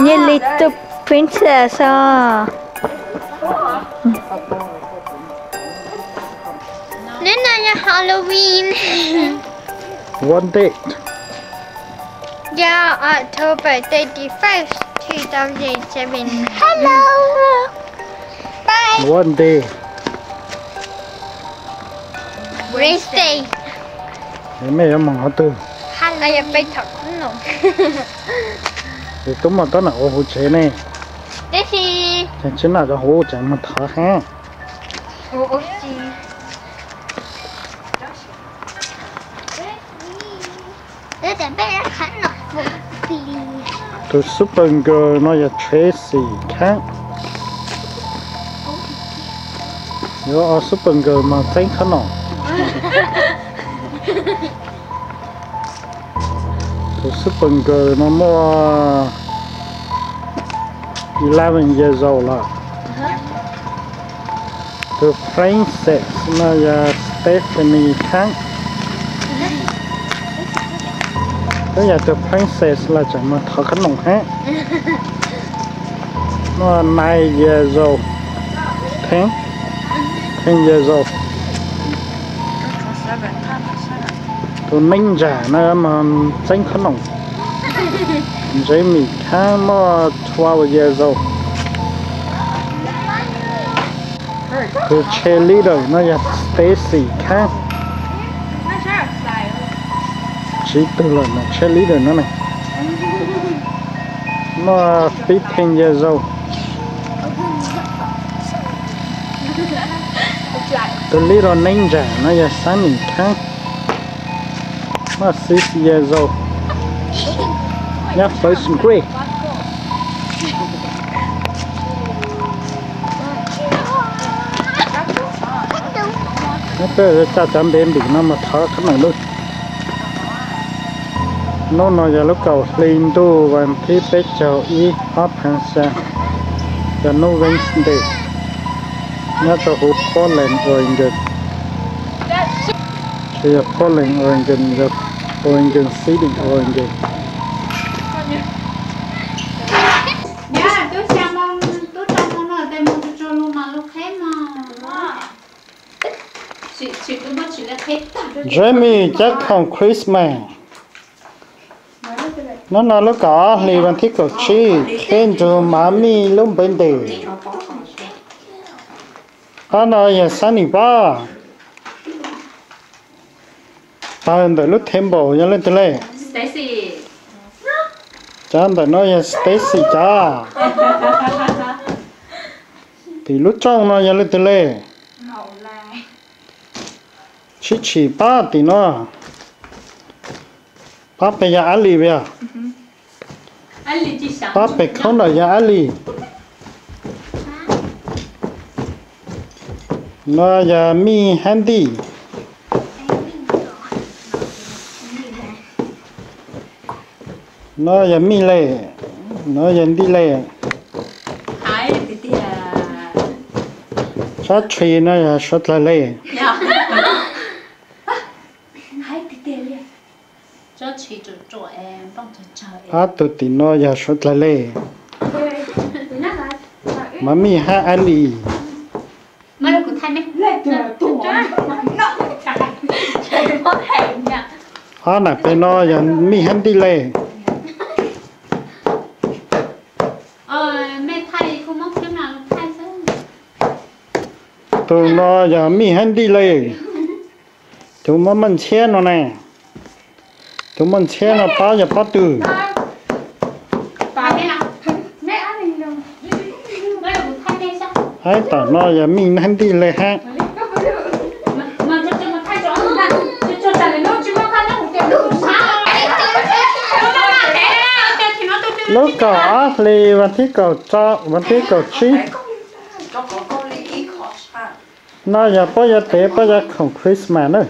Nyiaj li tus princess os. Hnub no yog Halloween. One day. Yog October thirty-first, two thousand seven. Hello. Bye. One day. Wednesday. Es mej yuav moog qhov twg? Hab no yog peb thov khub noom. Es tub maj tab nam ua huv tsev ne. Tab sis tsis nam rau huv tsev moog thov hab. Tus super girl no yog Tracy Khaab. Yuav ua super girl mas txeeb qhov noom. Tus super girl no muaj eleven years old lawm. Tus princess no yog Stephanie Khaab. Twb yog tus princess los tseem mus thov qhov noom hab. Muaj nine years old, ten, ten years old. Tus neej ntsa no mas txeeb qhov noom. Jamie Khaab muaj twelve years old. Tus cheerleader no yog Stacy Khaab. Tsiv tug lawm cheerleader no ne. Muaj fifteen years old. Tus leader neej ntsa no yog Sunny Khaab. Muaj six years old. Nyob first grade. Nyob peb coj cov baby no mus thov qhov noom lawm. Hnub no yog lub kaum hli ntuj vas thib peb caug ib ob phav xya, yog hnub Wednesday, nyob rau huv Portland, Oregon. Tsis yog Portland, Oregon, yog Oregon City, Oregon. Jamie cab khoom Christmas. Hnub no lub kaum ob hlis vas thib kaum tsib, qheb nrug Mami lub birthday. Qhov no yog Sunny pab. Tawg ntawm lub table yog leej twg li? Cov ntawm no yog Stacy cov. Tim lub rooj no yog leej twg li? Sib tshim pab tim no. Pab pem yog Ab Lis yog? Pab pem khaub ntawm yog Ab Lis. No yog mij Handy. No yog mij li. No yog Nti li. Tsob tshis no yog suav dlawg li. Ob tug tim no yog suav dlawg li. Mami hab Ab Lis. Ob nam pem no yog mij hab Nti li. Tus no yog mij hab Nti li. Tus muaj muaj ntxhiab no ne. Tus muaj ntxhiab no paub yog paub twg. Aib, tom no yog mij hab Nti li hab. Lub kaum ob hli vas thib kaum, vas thib kaum tsib. No yog puab yuav tev puab yuav khoom Christmas na.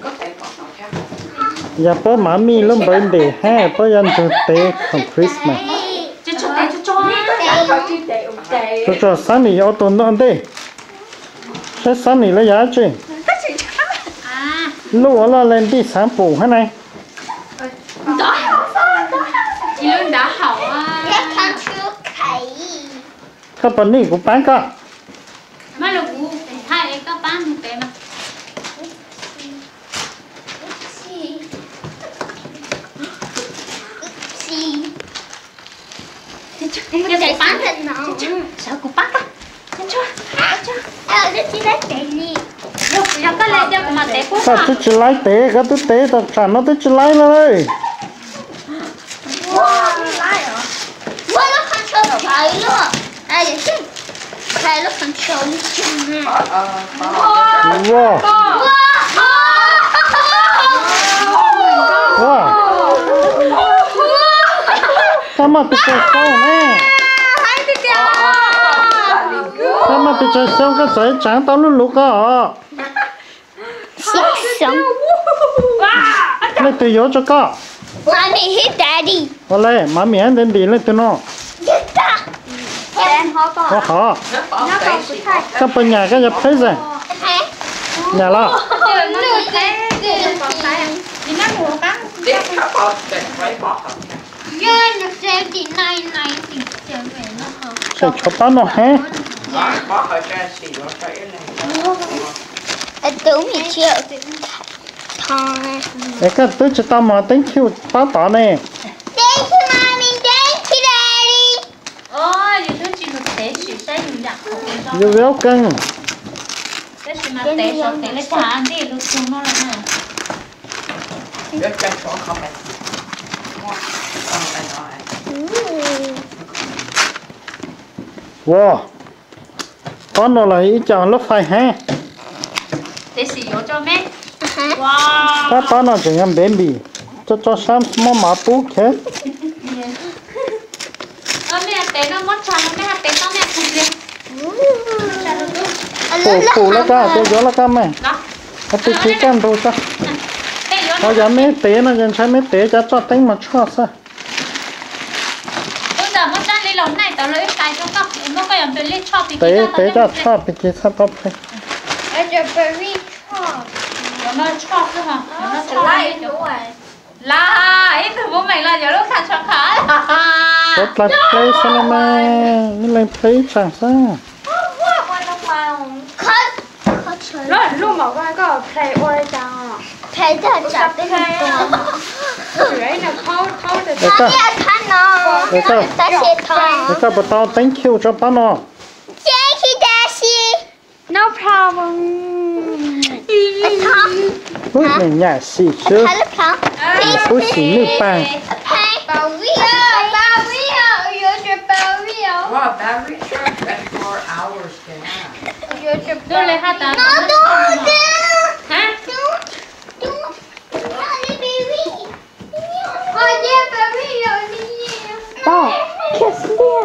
Yog puab mam mij lub birthday hab puab yuav nrug tev khoom Christmas. Tsuas tsuas Sunny yuav ua tus ntuj ntej. Saib Sunny lawv yog dab tsi. Luj ua luaj li ntij xaav pum hab na. Koj puas nij kuv paab koj? Koj twb tsis laib tev, koj twb tev tau tsam no twb tsis laib lawm. Ua, ua, koj muaj tus tsaug xyoo ne. Koj muaj tus tsaug xyoo koj txawm tsaav tau lub luv ko os. Leej twg yuav rua koj? Ua le, Mami hab Daddy leej twg no? Ua hov. Koj puas nyam koj yuav present? Nyam los? Tseem tshuav pob no hab. Es koj twb tsis tau mog, thank you pob tod ne. You're welcome. Ua, pob no los ib co lub fais hab. Pob, pob no tseem yog baby, tso tso sab muab mov pub khiav. Pum pum lawv koj, yuav lawv koj mas. Tus txiv kaj ntug tso. Ho yog meb tev no ces ntshai meb tev cov tsob teeb mos tshoj xwb. Tev tev cov tshoj pig kig txhaj tau pheej. Suav dlawg play xwb los mas, ib leeg play ib tsaam xwb. Es koj puas tau thank you rua pob no? No problem. Ub, nws nyam sim xwb, nws pub xim nwj pag. Pog, kiag xwb tiag.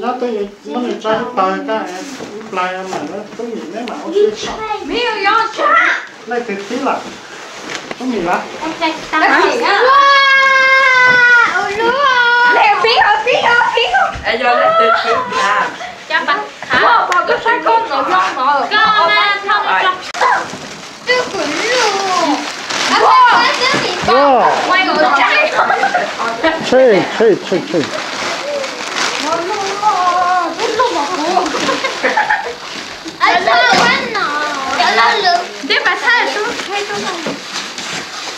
Nyob twb muab nws tso ib pawg, ib plai mam tub mim neb mam ua si. Leej twg thib lawm? Tub mim lawm. Tshem, tshem, tshem, tshem.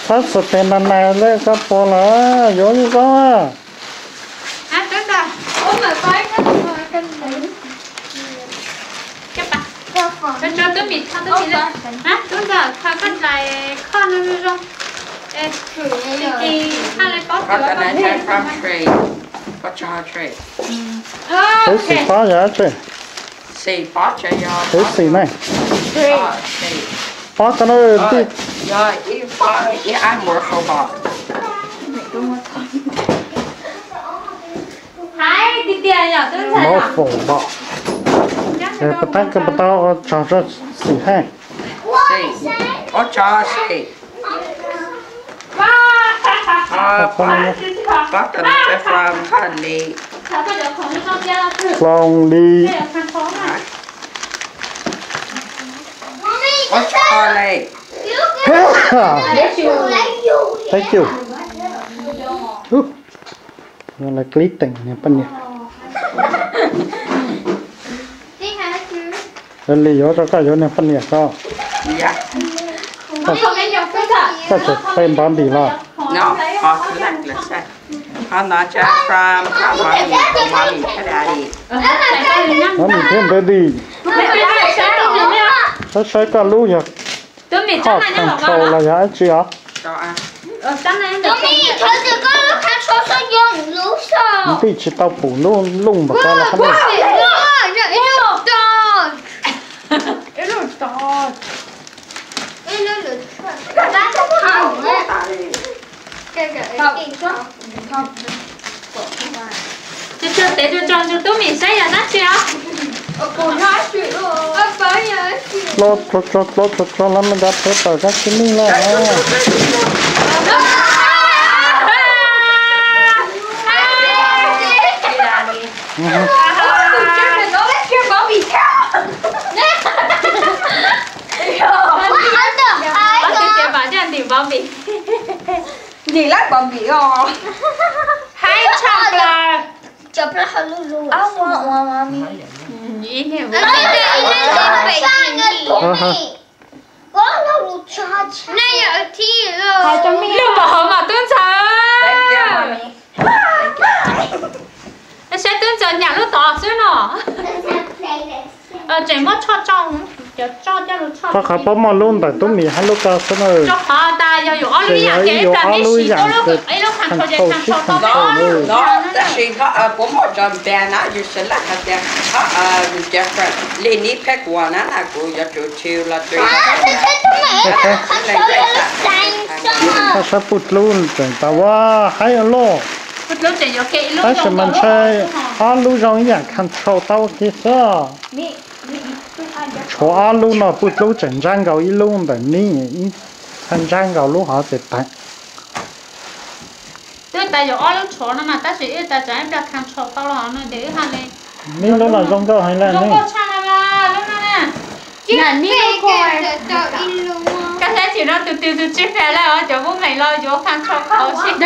Txhab xov tes nas nas lawm koj pom lawm, yuav zoo zoo. Tub ntxawm, kho koj dlais kho no zoo zoo. Tus xim pob yog dab tsi? Tus xim ne? Pob koj na, tij. Mob foom npom. Puas tab kawg puas tau tso xim hab? Hloov li. Thank you. Yog lawv clip teem niag poj niam. Li yuav rau koj yuav niag poj niam ko. Koj tseem qe npov npis los? Mom thiab daddy. Saib saib koj lub yog hoj control los yog dab tsi os? Ntij tsis tau pum lub luj npaum ko los qhov no. Tso tes tso tso tub mim saib yog dab tsi os. Los tso tso los tso tso los me nrad peb tawm kab tsis nij lawm. Ntim lawm pov ntim os. Haib tshaj plaws. Lub pov hov mas tub ntxawg. Saib tub ntxawg nyam lub tod xwb no. Tseem muab tshoj tso, cov tso coj lug tshoj. Rau qhov puab muaj lub ntawm tub mim hab lub ko xwb na. Rau qhov tas yog yuav ob lub ib yam ces ib lub ib yam, ib lub control ces control tau. Tab sis puab muaj tso npe na, yus xav laj hais tias different li nib peb kuas na, kuv yuav tsum chill los tso. Koj saib puj dlub tseem tas ua haib ua luaj. Tab sis mas ntshe ob lub zoo ib yam control tau ua ke xwb. Tshuav ob lub no puj dlub tseem ntsab nkaus ib lub ntawm nib, ib txha ntsab nkaus lub hov ces tag. Twb tas yuav ob lub tshuav no mas tab sis wb tas tsam ib pliag control tau los no ces wb haj li. Nib lub no zoo nkauj heev lawm ne. Koj saib tsis no tus twg tus tswv phem lawm os, cov kuv meem los yuav control tau tsis.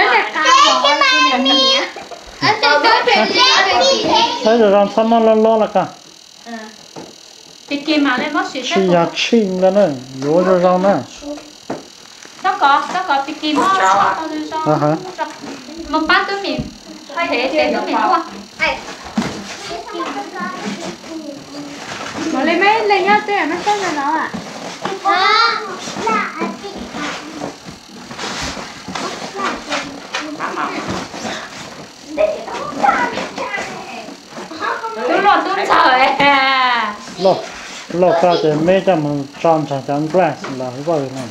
Saib zoo zoo txhob muab loj loj los koj. Tsis yog tshij ntawd na, yuav zoo zoo na. Mus pab tub mim, phem ces tub mim tuaj. Mam li me leej nyob twg no xwb no no. Tub luaj tub ntxawg. Loj koj ces me coj mus tso nrog cov glass los vaj no.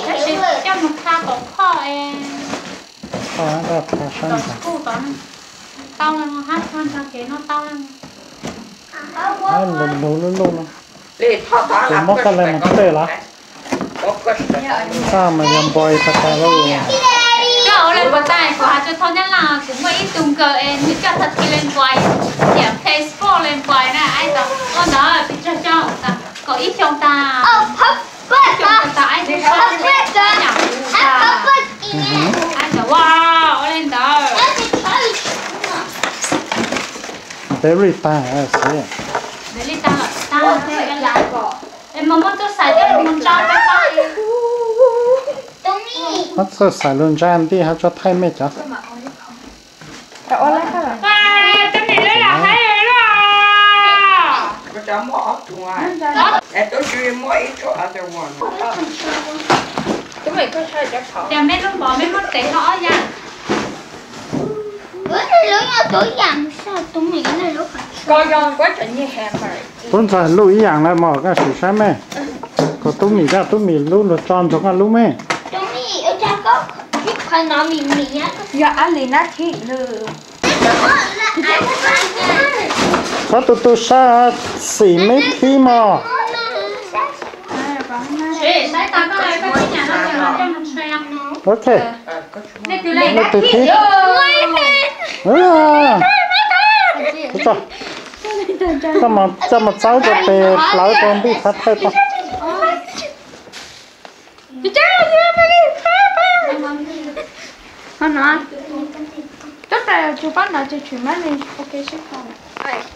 Tab sis coj mus qha tom phoj es. Tau sab ntawd. Tau hab txog nrog kev no tau. Lug lug lub luj no. Ces muab koj le mus tej los. Koj mas yog npoi tag tag lauj. Koj ua le npoi tag, kuv has tsis tau nyab laj, kuv muaj ib tug nkaws es nws coj tag kis le npoi, tiam Facebook le npoi na, ua ntawd pes tsawg xyoo, kaum ib xyoo tag. Ib xyoo tag, ib xyoo tag, ib xyoo tag. Ua ua le ntawd. Ntev li tag xwb. Ntev li tag lawm, tag. Es mas muab txoj xais coj mus ntsa peb pab. Muab txoj xais lug ntsa ntij ho tso thaij mej cov. Tub mim lub lam haib lawm. Cas mej lub npov mej muab tev no ob yam. Tub ntxawg luj ib yam lawm mog, koj sim saib mej. Koj tub mim, koj tub mim lub luag tso nrog koj lub mej. Yog ab li nab thib lwm. Txhob tu tu sab, xim mej thib mog. Ok. Leej twg thib? Coj mus txawb rau pem hlawv rau ntij txhab thaij tau.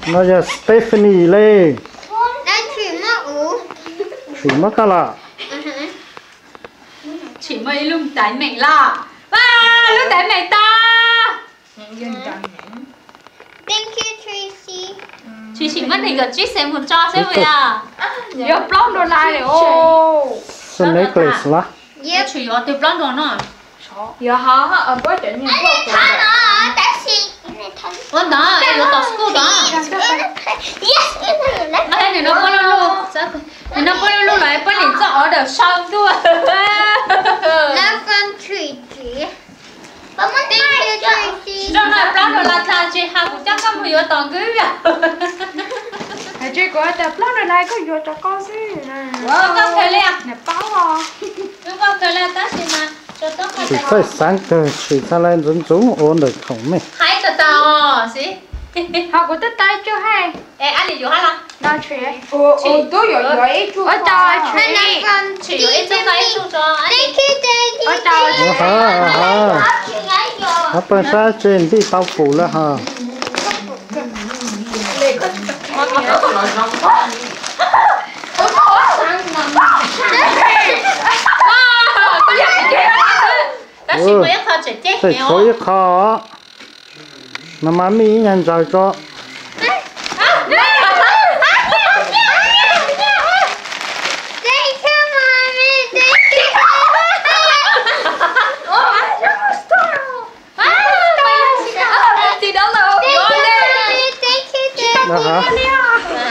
No yog Stephanie le. Tshwm muab koj los. Tshwm muab ib lub tais meem los. Lub tais meem tag. Tshwm sim muab nees nkaum tsib xees mus tso xwb puas yog? Yuav plaub dollar li os. Necklace los? Tshwm yuav twg plaub dollar no? Yuav ho, ua ntawd yuav tom school tod. Nws no puab lub lug, nws no puab lub lug los puab nim txoj order sau ntuj. Tsis tau no plaub dollar tag tsis has kuv coj koj mus yuav tom nkwb. Tsis, kuv tas plaub dollar koj yuav rau koj xwb. Koj kawg li, niam paub os. Koj kawg li tab sis mas tsis txawj xaav kawg, tsis txhaj le ntxuv ntxuv ua ntawm khoom mej. Haib tag tag xwb. Ho kuv twb tau ib tug hais. Es ab li yuav hab los? No tshwm. Tshwm yuav ib tug, tshwm yuav ib tug, ib tug tso. Hab pawg sab tseg ntij tau pum lawm hos. Tab sis muaj ib qho tseem ceeb, tshuav ib qho. No mas mij ib nyuag ntsaws tso.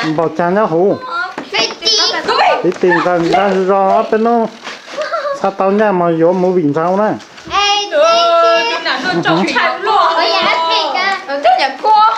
Npaum cas nyob huv. Tiv tis nqawg nqawg zog peb nub txhaj tau nyaj mos yuav movie ntsaud na. Tom ob qho pom.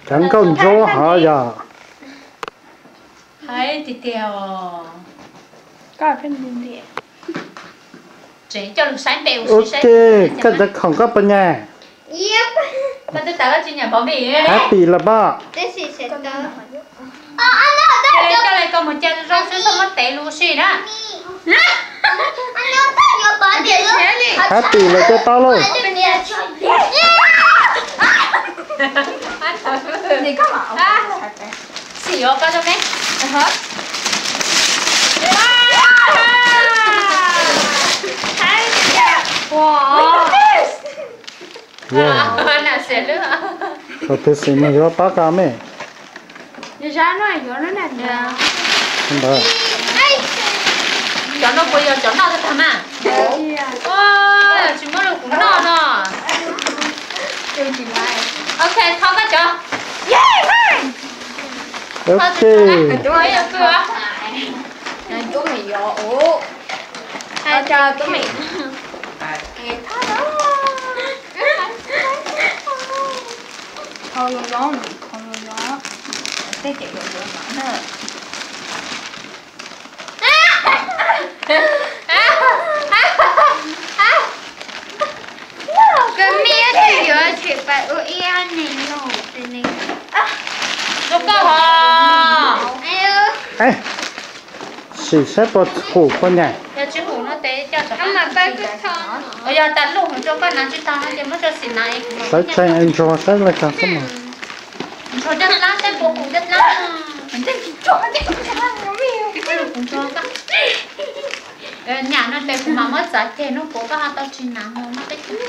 Cov nkauj ntsuab hov yog. Hais tiag tiag os. Tseem coj lug saib npe ua si saib. Ok, koj cov khoom koj puas nyiam? Koj twb tas koj tsis nyiam pov vim. Happy los pob? Coj li koj mus cia zoo xwb, txhob muab tev lug ua si na. Happy los coj tau lauj. Xim yuav koj zoo ne. Ua, qhov twg xim mus yuav pab koj me. Ntawd. Cov no puas yog cov noj tag tag mas? Tsis muab rau kuv noj no. Ok, thov koj cov. Ok. Koj me twb yuav tsis pais ua ib neeg noj. Rau koj hos. Sim saib puas hum puas nyaim. Yog tas luj hum rau koj hnav tsis tau no ces muab rau Xim hnav. Sawv tsees ntsuag saib lawv cog xwb mas. Ntsuag coj dlaab saib puas hum coj dlaab. Nyam no ces kuv mam muab txav ceg nub puav koj ho tau tsis hnav mus noj peb ceg.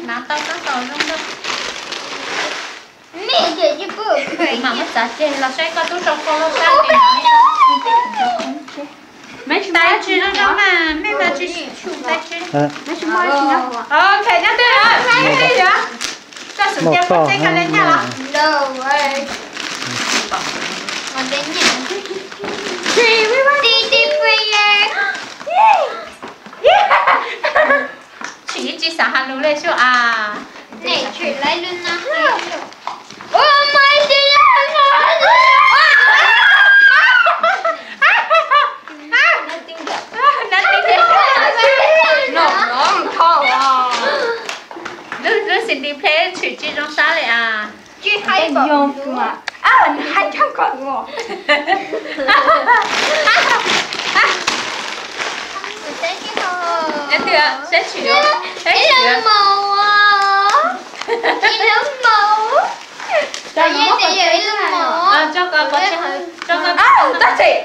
Hnav tau koj tau zoo nkauj. Kuv mam muab txav ceg los saib koj tub rau koj lub sab. Tais tsis zoo zoo mas mej mas tsis tshum tais tsis. Ok, nyob twg, nyob twg yog? Koj xum cia koj teb koj le nyaj los? Tshwm ib tsi xav has lus le sub as. Lub, lub Cindy Play tshwm tsis zoo sab li as. Nyob twg, saib tshwm, saib tshwm. Tso koj pov tseg, tso koj pov tseg.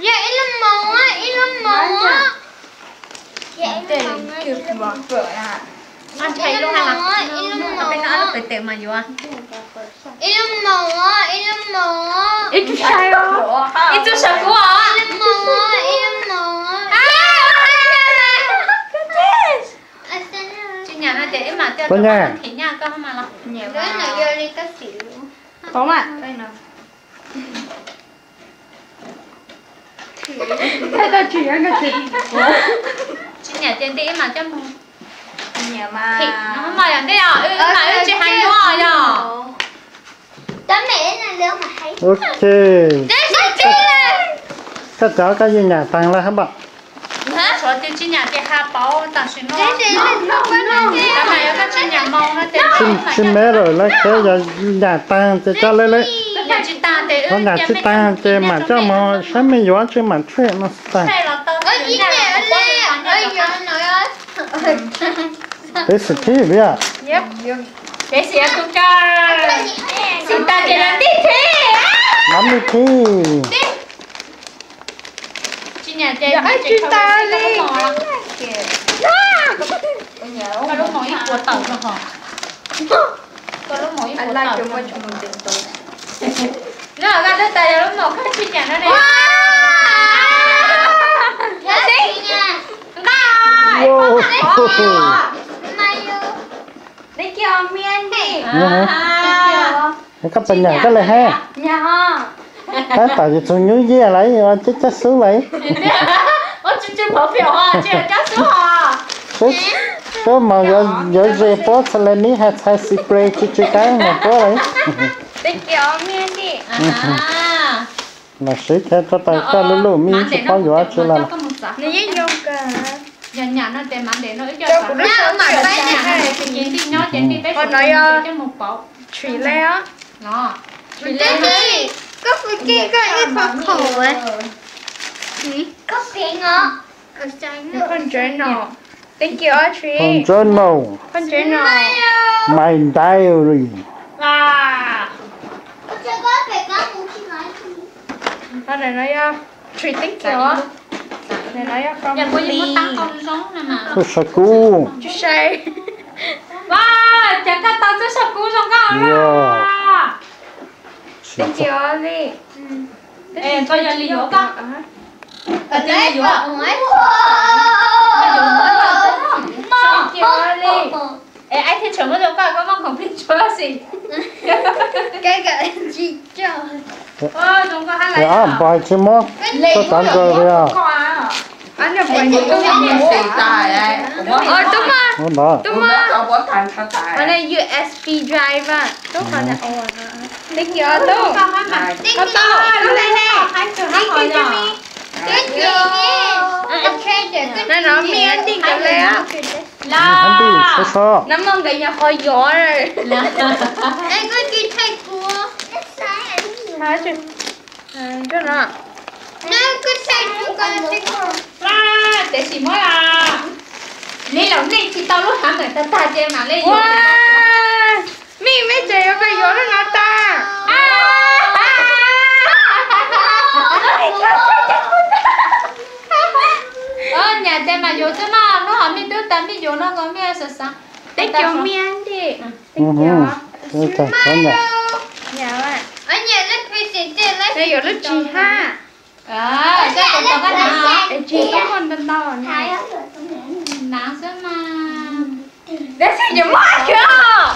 Yog ib lub moos, ib lub moos. Ib lub moos, ib lub moos. Ib lub moos, ib lub moos. Ib tug saib os, ib tug saib kuv os. Ib lub moos, ib lub moos. Tsis nyiam no ces ib mam coj rov qab them nyaj koj mas los. Tau mas. Tsis nyiam ces nti ib mam coj mus. Them no mas yog ntej os, wb mas wb tsis hais nyuaj yog. Ok. Koj cov koj yeej nyam taag lawm hab npam. Tshuav tus tsis nyam ces has pauv tam sim no. Tab mas yog koj tsis nyam moos no ces tsis me lawm lawv qhia yog nyam taag ces coj le le. Nyam tsis taag ces mam coj mus saib me yuav tsi mam tshuaj no tag. Peb xim thib vim. Peb xim tus koj. Xim tas ces lawv tib thib. Mam me thib. Tsis nyam ces tsis tas li. Koj lub moos ib puas tawm rau hov. Koj lub moos ib puas tawm. Lub koj twb tas yog lub moos koj tsis nyam no ne. Nqa. Koj puas nyam koj le hab? Tab tom yus txug nyub yiaj lawm, cab cab xub lawm. Tub mas yuav ze puab txhais le nib hais txhais xis pre tsi tsi kaab mas puab le. Los siv kiag rau tau koj lub lub me tsi paub yuav tsi lawm. Nws yeej zoo kawg. Koj fu kij koj ib qho khoom. Thank you, Audrey. Bonjour. My diary. Thank you. Txuj sa kub. Txuj sa kub. Ua cas koj tau txuj sa kub zoo nkauj na. Thank you, Audrey. Koj yog li yuav koj. Thank you, Audrey. Es ib thiaj tseem muab rau koj, koj muab khoom plig tsuav xwb. Ab npais tsis muab txoj cov nkawd li os. Tub mas, tub mas. U S B drive. Thank you, tub. Koj tau lub le ne. Thank you, Jimmy. Thank you. No, no, me and Nick le. Nab muaj nkawd nyuam qhuav yuav. Tiam sis muab los li laus nej tsis tau lub hav meem tag tag ces mam li yuav. Mij mej tseem yuav koj yuav lub no tag. Nyam tes mas yuav xwb mas, hnub hauv mij tub tas mij yuav no nkaus mij xav xav. Teb cov mij di. Yuav lub tsis hab. Tsis tau muaj ntau ntau. Nav xwb mas. Dab tsi yuav muaj kawg.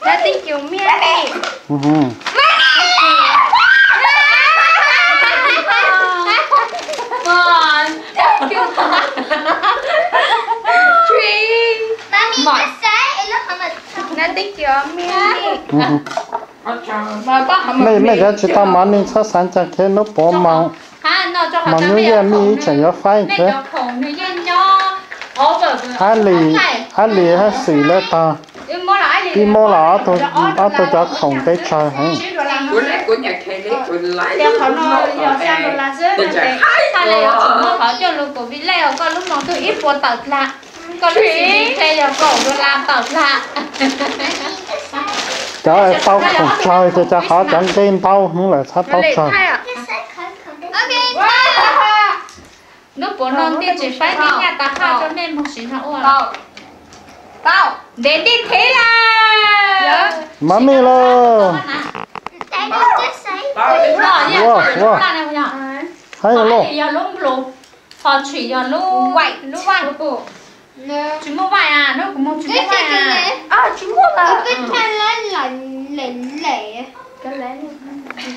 Dab tsi yuav miaj li. Dab tsi yuav miaj li. Mej, mej cov tsis tau mov ne txhob xav ntseeg kiag, nub puav moos, moos nyuj yaj mij ib tseem yuav faib thiab. Ab li, ab li hab xwm le tog. Pib muab los ob tug cov khoom ntev tsawg heev. Cov tau khoom tsawg ces cov hov cov nqe ntau heev lawm txhob tau tsawg. Nub puav no nti tsis faib nti nyaj tas qhaj rau mej moog siv no ua. Ntev nti thev lawm. Mov mij lauj. Hab yog lub, hab yog lub nplu, ho tshwm yog lub, lub vaj. Tsis muaj vaj a, nub kuv moog tsis muaj vaj a. Tsis muaj lawm.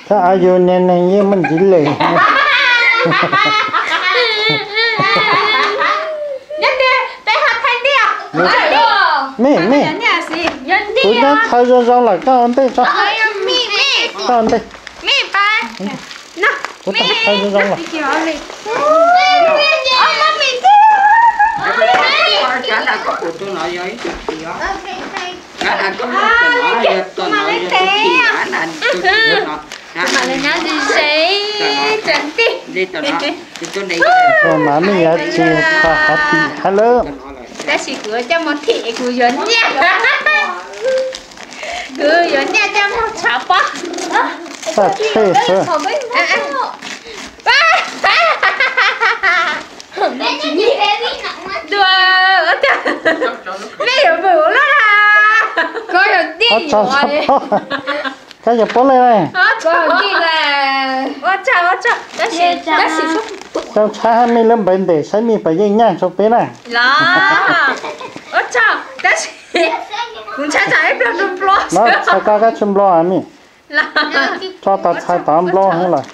Koj au yug niag neeg yeej muaj ntxiv lem. Mej, mej, kuv nyob thaij zoo zoo lawm koj ua ntej tso. Koj ua ntej. Kuv thaij zoo zoo lawm. Mas mej yuav tsis tau hav tim hab lawm. Tab sis kuv coj mus thim kuv yuav nyiaj. Kuv yuav nyiaj coj mus tshav pob. Txaj tshej xwb. Mej yuav vwm ua luaj. Koj yuav dij yuav. Koj yuav puab le. Ua tsaug, ua tsaug. Tab sis, tab sis, xyoo tshaib hab mej lub npawv ntes saib mej puas yeej nyaj rua peb na. Los, ua tsaug, tab sis kuv ntshai tsam ib pliag nplua nplua. No txhais koj kab tsi nplua mej. Tso tau txhais tod nplua heev lawm.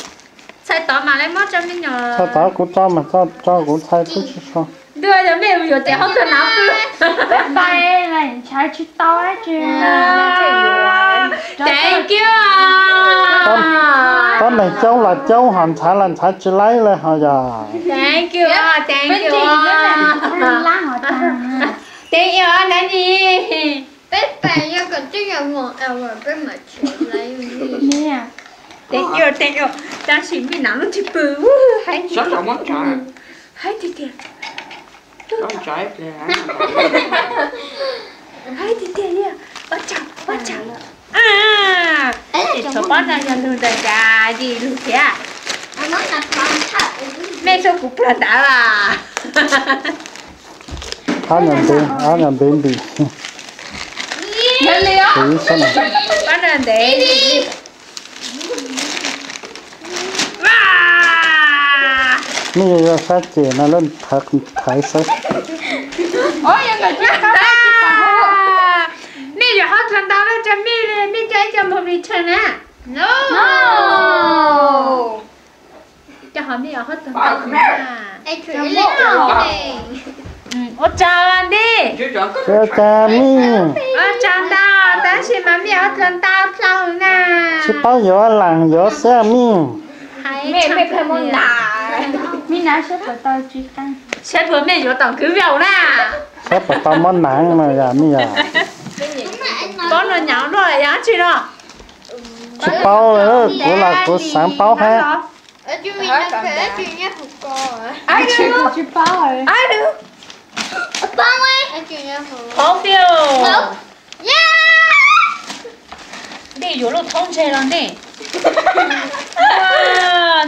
Txhais tod mas le muab tso mej nyuam. Txhais tod kuv tso mas tso kuv txhais tub tsi so. Ntuj, yog mej yuav ces hoob tug nav pw. Pais ntshav tsis tau ces. Thank you. Tab meeg coob los coob ho ntshav los ntshav tsis laib lawm ho yog. Thank you, thank you. Thank you, Nani. Peb pais yog kom twb yog mus peb mam tsis laib. Thank you, thank you. Tab sis mej nav lub tsis pw. Haib tiag tiag. Haib tiag tiag li. Ua tsaug, ua tsaug. Tshuav pob no yog lug ntawm cas yim lug thiab. Mej xub kuv pluag ntav las. Ob nyuag ntev, ob nyuag ntev ntim. Pob no ntev. Mej yuav sab cem no lub thawv saib. Mej yuav hoob tug nav lawm, mej, mej coj ib co mus return na. Coj hov mej yuav hoob tug nav. Ua tsaug Nti. Ua tsaug mej. Ua tsaug ntau, tab sis mas mej yuav hoob tug nav dlhau na. Tsis paub yuav laam yuav xwb mej. Mej, mej pheej muab nav. Mej nav saib puas tau tsis qeeb. Saib puas mej yuav tau kwv vau na. Saib puas tau muab nav no yog mej yog. Pob no nyaav luaj yog dab tsi no? Tsis paub, kuv los kuv xaav paub hab. Tsis paub. Qhov fiu. Nti yuav lub thoob ntseg los Nti?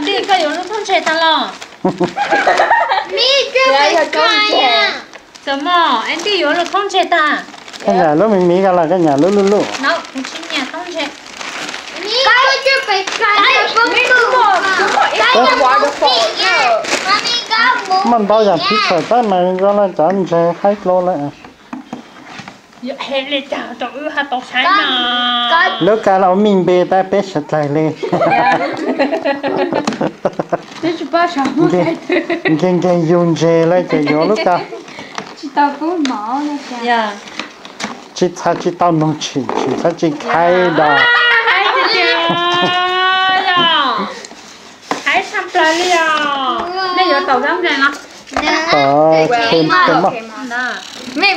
Nti koj yuav lub thoob ntseg tag los? Txawm mog, es Nti yuav lub thoob ntseg tag. Koj nyiam lub me me ko los koj nyiam lub luj luj? No, kuv tsis nyiam thoob ntseg. Muaj ntau yam picture tab mas zoo le cov ntseg haib dlua lawm. Lub kab los ua me npe tab peb sawv dlawg li. Nkeeg nkeeg yug ntseg lawm ces yuav lub kab. Tsis txha tsis tau noog tshim, tshim txhob tsis khaib da. Haib tshaj plaws li os. Nej yuav tau zoo nkeeg no. Tau, tau maj. Mej,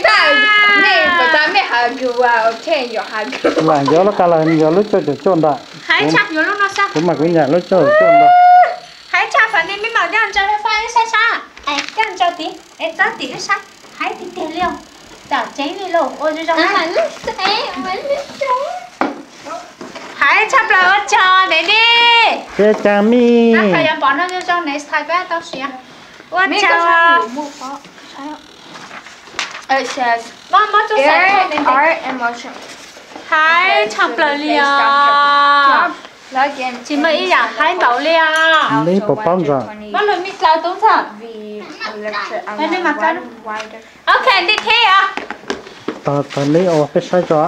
mej has gu, ok, yuav has gu. Lam yuav lub kab los yuav lub cuaj caum cuaj ntawd. Haib tshaj, yuav lub no sab. Kuv mas kuv nyiam lub cuaj caum cuaj ntawd. Haib tshaj, fam ni mej mam coj ntsaws fab ib sab sab. Coj ntsaws tid es txob tim ib sab. Haib tiag tiag li os. Tam tseeb li los ua zoo zoo. Haib tshaj plaws, ua tsaug Nti. Tsis cas mej. Yuav pom no zoo zoo next time peb tau siv. Ua tsaug. Haib tshaj plaws li os. Tsis muaj ib yam haib npaum li os. Neb puas paub ntsoov? Muab lug mej dlaw tub ntxawm. Nej mam dlaw. Ok, Nti thiab os. Tag neb ua peb saib tso.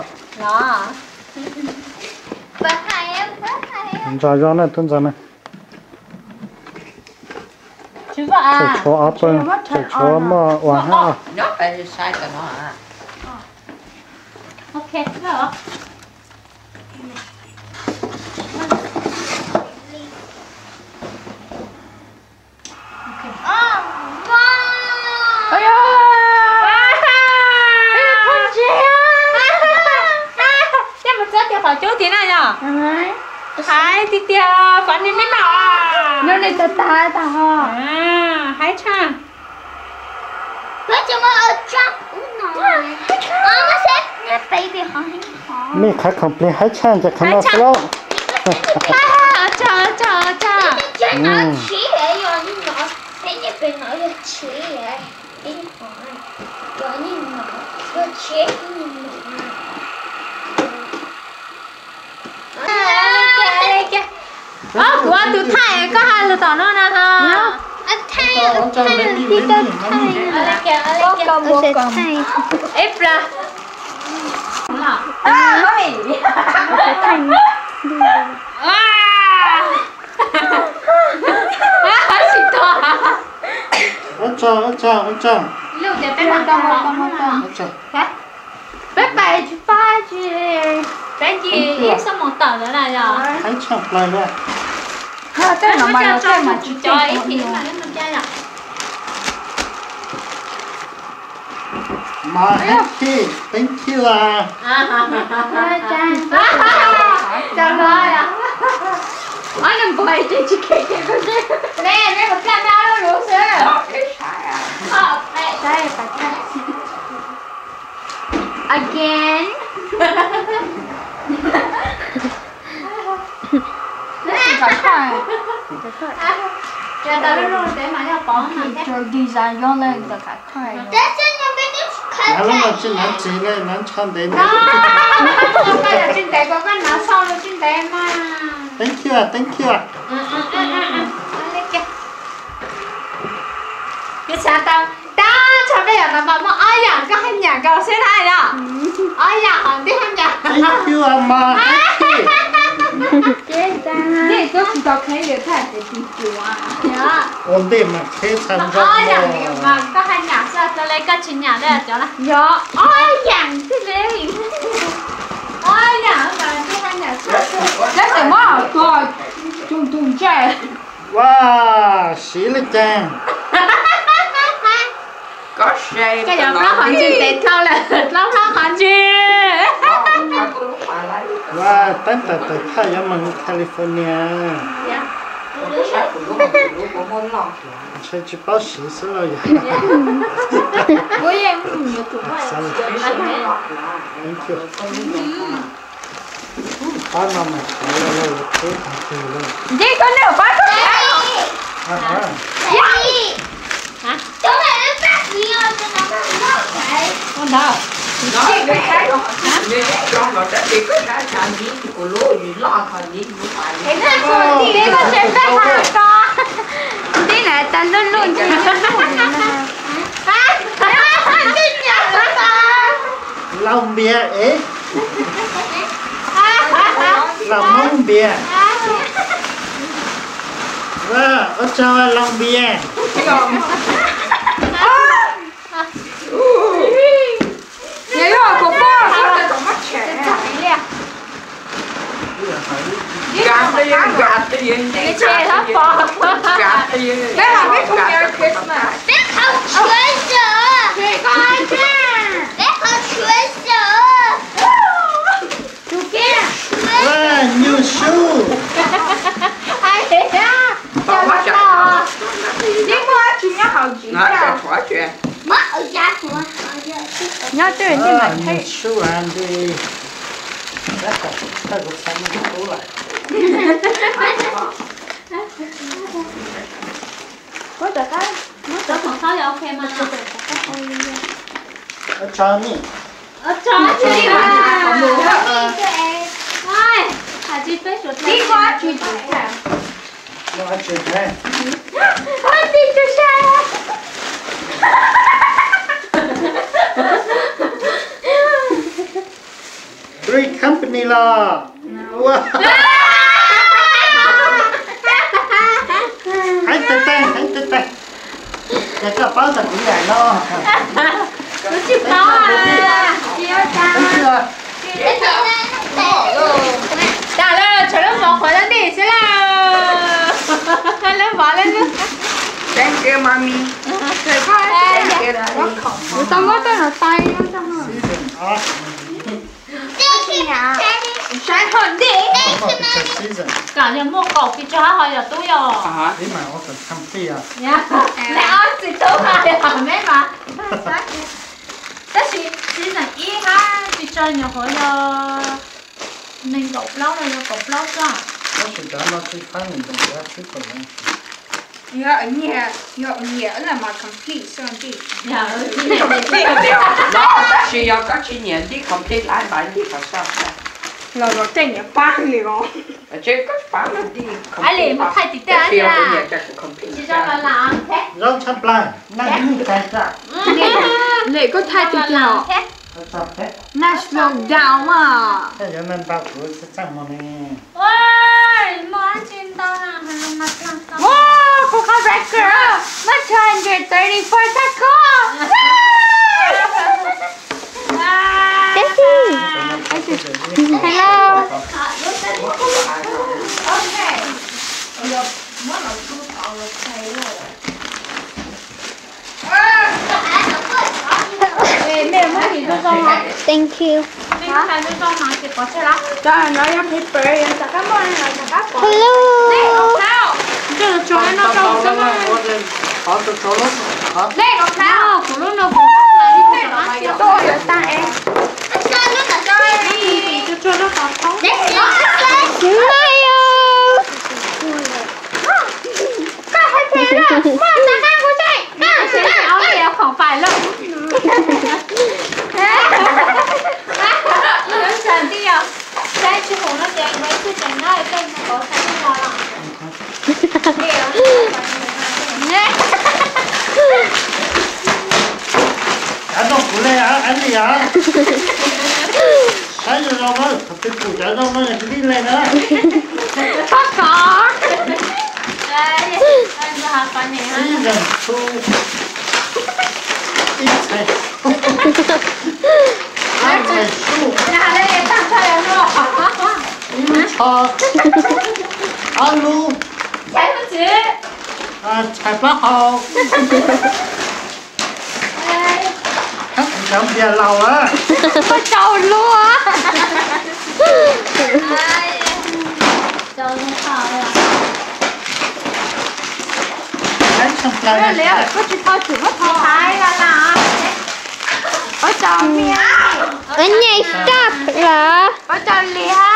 Ntsos zoo na tub ntxawm na. Tseem tshuav ob pawg, tseem tshuav muaj ua hab. Coj mus txawb tim qhov cub tid na yog. Haib tiag tiag, fam ni mej mam. Haib tshaj. Mej qhov khoom plig haib tshaj ces qhov no xwb lauj. Kuv ua tus thaij, koj hais lus tom no na ho. Ib plaws. Tsis tuag. Ua tsaug, ua tsaug. Ua tsaug. Peb pais tsis pab tsis, peb ncig ib xuab moos tawm ntawd na yog. Qhib tshaj plaws lawm. Tej no mas yog tej mas tsis cov ib thim mas nej mus ca yom. Mas thank you, thank you a. Cov no yom. Ob niag npawg ces tsis kheev ces koj ntsib. Me, me mus tlaj me ob lub lus xwb. Again. Design yooj yim ntawm kav kho. Nav lub no tsis nav txiv ne, nav ntsho ntev no. Tsis ntev, koj nav sau los tsis ntev mas. Thank you, thank you. Tab tso peb yam no mas muaj ob yam koj haj yam nkaus xwb na yom. Ob yam hov ntij haj yam. Thank you, a mas. Nej twb tsis tau qhib li thaj ces tis cuav. Ua ntej mas qhib txha nrog ob yam mas koj haj yam xwb, txawm li koj tsis yam li cov na. Yog ob yam thiaj li. Ob yam mas koj haj yam xwb. Lab xim muab tuag tug tug ntsej. Ua, siv li cas. Koj yog plaub qhov ntswg ntev dhau lawm, plaub plaub qhov ntswg. Ua, tab tom tawm thaj yuav mus California. Ntshe tsis paub siv xwb lauj yom. Thank you. Pab no mas siv los yog yuav qhib tag kis lauj. Nce koj nej pab koj. Ntij na tas luj luj ntxhi luj luj na. Laug Npias es. Laug Hmoob Npias. Ua tsaug Laug Npias. Peb qhov tshuav xwb. Peb qhov tshuav xwb. Tus kiag. Nyuag sub. Tib muaj tsis nyob hauv tsis nyob twj ntij mas. Nyuag sub a nti. Thawj kuv txhais me tub lawm. Ua tsaug ni. Three company los. Ua. Heev tag tag, heev tag tag. Ces koj paub txog kuv yam no. Kuv tsis paub. Tas lawm, tshuav lub vov qhuav dab ntij xwb lawm. Lub vov lub lub. Thank you, mommy. Kuv tau muab tej no tais. Saib hov ntej. Kom yog muaj kaum pis tso hab ho yog tub yog. Lawv ob txiv tub mas yog me mas. Tab sis season ib hab pis tso nyuam qhuav yog nees nkaum plaub los yog kaum plaub xwb. Tab sis cov no tsis faib nees nkaum plaub tsis kom leej. Yog nyiam, yog nyiam lawm mas complete xwb ntij. Complete, no, tab sis yog koj tsis nyiam ntij complete lawm mas ntij kom xwb. Los los tej nyiam pab li os. Tsis, koj pab mas ntij complete. Tab sis yog nyiam ces kuv complete. Zoo tshaj plaws, naj ib tag tag. Lem koj thaij tiag tiag os. Naj slow down mas. Tej yuav naj nta kuv txaj txaj muag ne. Wow, kuv qhov record muaj two hundred thirty four tag koj. Hello. Thank you. Cov no yog paper, yog xav kab npauj no xav kab pov. Hello. Tuaj yuav tag es. Smile. Koj hais tias muaj ntau nab kuv saib. Khoom pais lawm. Saib tsis hum no ces ib tug tseem nyob tej mus pauv saib tej no los. Cav noj kuv le, Andy a. Saib zoo zoo na, qhov twg pum cav zoo no yog tsis tib leeg na. Txhob kov. Ib leeg txhub, ib txhais, ib txhais sub, ib lub tsho, ob lub, txhais plaub hau. Cov npias laus a. Ua rau lub. Ua rau Mia. Ua nyem stop lawm. Ua rau Lia.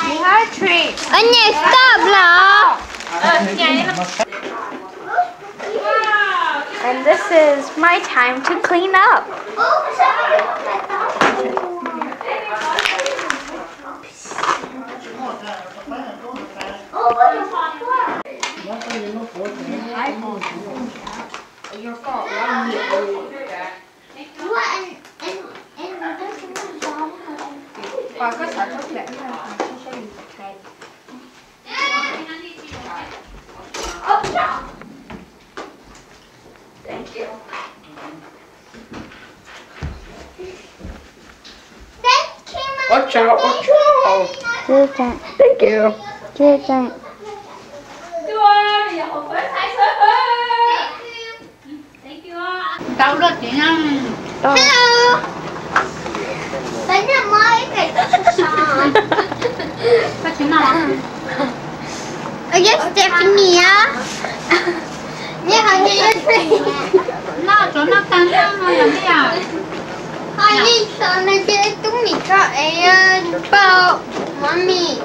Lia Tree. Ua nyem stop lawm. And this is my time to clean up. Ua tsaug, ua tsaug. Thank you. Hello. Ua yog Stephanie a. Neb ho neb yog Stephanie. Noj tsuav noj tag nrho no yog neb yom? Ho neb xav no ces tub mim tso es pau mov mis.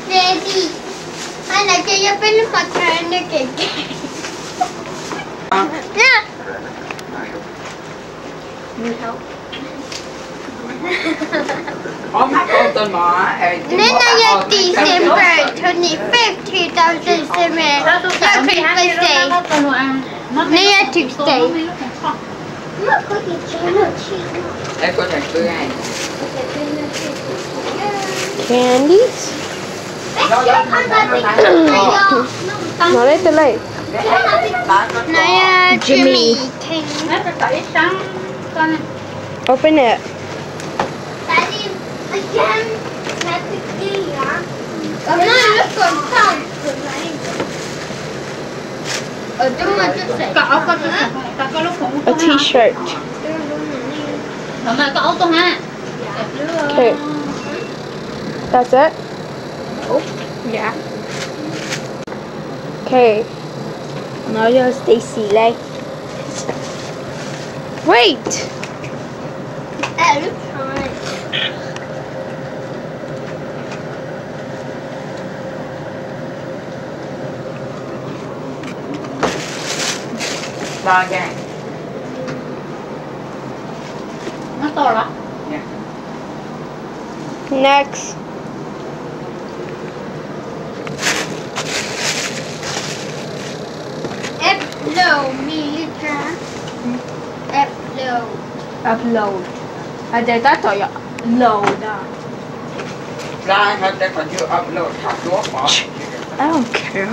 Daddy. Ho no ces yog peb lub mos tshais nws kev kev. Neb no yog December twenty-fifth, two thousand seven, yog Christmas Day. Neb yog Tuesday. Candies. No lej twg lej? No yog Jimmy. Open it. A t-shirt. Okay. That's it? Oh, yeah. Okay. No yog Stacy lej. Wait. Next. Upload me, Lisa. Upload. Upload. Hais tias tab tom yog load da. I don't care.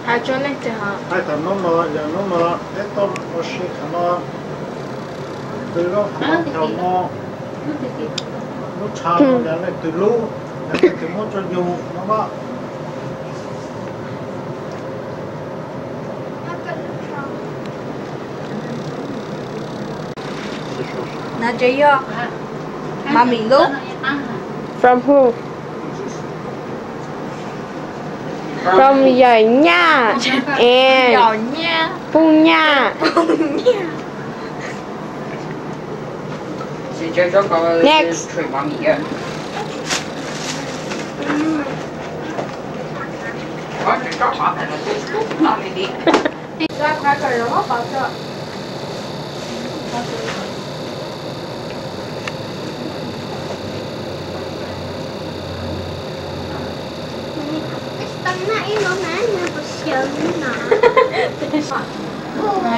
Hais txog hnub no, yog hnub no peb tau ua si qhov no, twb lub qhov no, lub tshav no yog leej twg lub, yog leej twg muab rau yus no mas. No ces yog Mommy lub. From who? From Yawm Nyaj and Phooj Nyaj. Next.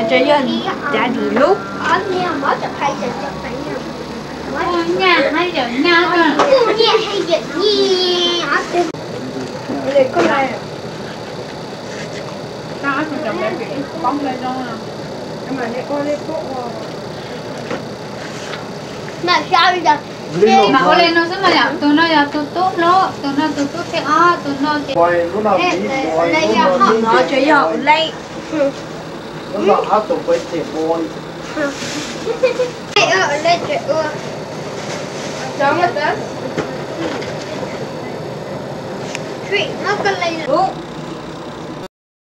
Ces yog Daddy lub. Nyaj hab Yawm Nyaj. Mas ua li no xwb mas yom, tus no yog tus tub hlob, tus no tus tub thib ob, tus no ces, no ces yog lej. Ub,